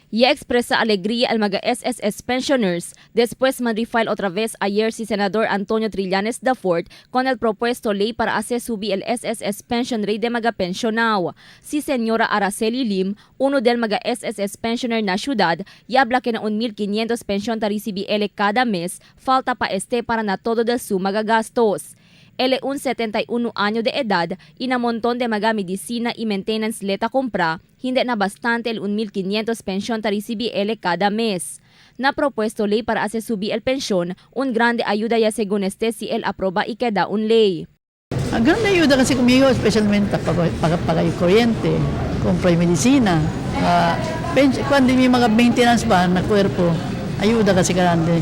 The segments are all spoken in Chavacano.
Ya expresa alegría al mga SSS pensioners después man refile otra vez ayer si Senador Antonio Trillanes IV con el propuesto ley para hacer subir el SSS pension rate de mga pensionao. Si Señora Araceli Lim, uno del mga SSS pensioner na syudad, y habla que na 1,500 pension ta recibi ele cada mes, falta pa este para na todo del su mga gastos. Ele un 71 año de edad, ina montón de mga medicina y maintenance leta compra, hindi na bastante el 1,500 pensión ta recibi ele cada mes. Na propuesto ley para hacer subir el pensión, un grande ayuda ya según este si él aproba y queda un ley. Ang grande ayuda kasi conmigo, especialmente pag yung kuryente, compra yung medicina, cuando may mga maintenance ba na cuerpo, ayuda kasi grande.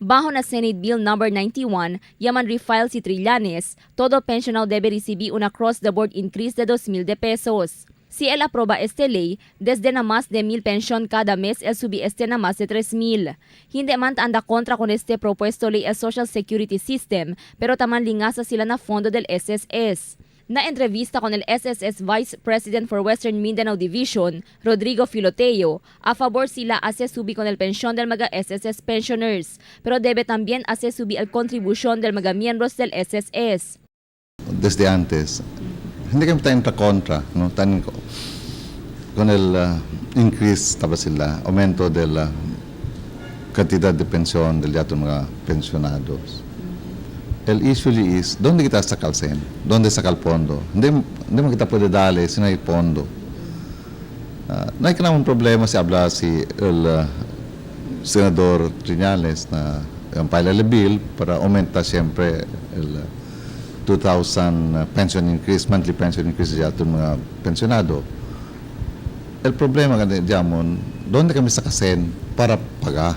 Bajo na Senate Bill Number 91, yaman refile si Trillanes, todo pensionado debe recibir una cross-the-board increase de 2,000 de pesos. Si él aproba este ley, desde na más de 1,000 pensión cada mes, él subi este na más de 3,000. Hindi man anda kontra con este propuesto ley el Social Security System, pero taman lingasa sila na fondo del SSS. Na entrevista con el SSS Vice President for Western Mindanao Division, Rodrigo Filoteo, a favor sila hace subi con el pensión del mga SSS pensioners, pero debe también hace subi el contribución del mga miembros del SSS. Desde antes, hindi kami tayo kontra, no? Tan con el increase taba sila, aumento de la cantidad de pensión del yato mga pensionados. El issue is, ¿dónde kita saca sen? ¿Dónde saca el pondo? Hindi, hindi mo kita pwede dali si hay pondo. No hay ka problema si habla si el Senador Trillanes na ang file el bill para aumenta siyempre el 2,000 pension increase, monthly pension increase sa aton mga pensionado. El problema nga diamon, doon kami sa kasen para paga.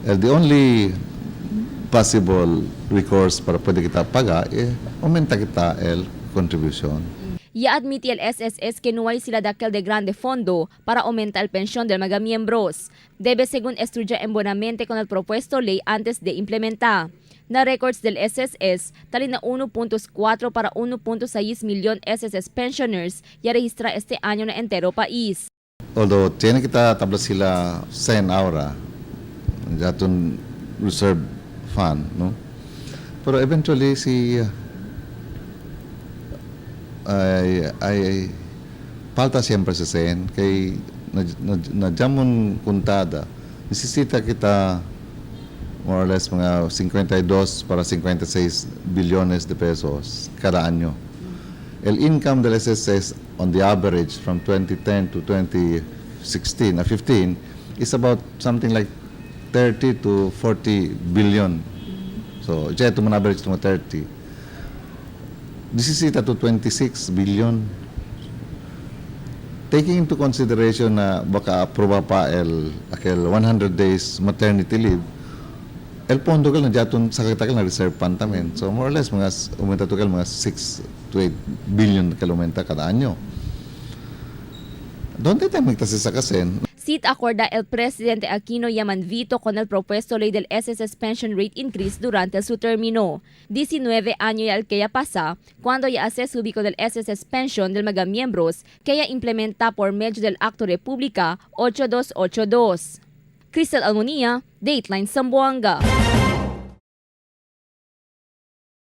El the only possible recourse para pwede kita paga, eh, aumenta kita el contribution. Ya admiti el SSS que no hay sila daquel de grande fondo para aumentar el pensión del mga miembros. Debe según estudia embonamente con el propuesto ley antes de implementar. Na records del SSS, tali na 1.4 para 1.6 milyon SSS pensioners ya registra este año na entero país. Although, tiene kita tabla sila sen ahora, jaton reserve fund, no? Pero eventually si ay falta siyempre sa sen kay na jamon kuntada necesita kita more or less mga 52 para 56 bilyones de pesos cada año. El income del SSS on the average from 2010 to 2016 or 15 is about something like 30 to 40 billion. So, diyan ito man average to 30. Necesita to 26 billion. Taking into consideration na baka aproba pa el aquel 100 days maternity leave, el pondo kel na jaton sa kita na reserve fund tamen. So more or less mga aumenta to kel mga 6 to 8 billion kel aumenta kada año. ¿Dónde tayo magtasisakasen? Sit acorda el presidente Aquino yaman veto con el propuesto ley del SSS pension rate increase durante su término. 19 años ya el que ya pasa, cuando ya hace subi con el SSS pension del mga miembros que ya implementa por medio del Acto República 8282. Crystal Almonia, Dateline Zamboanga.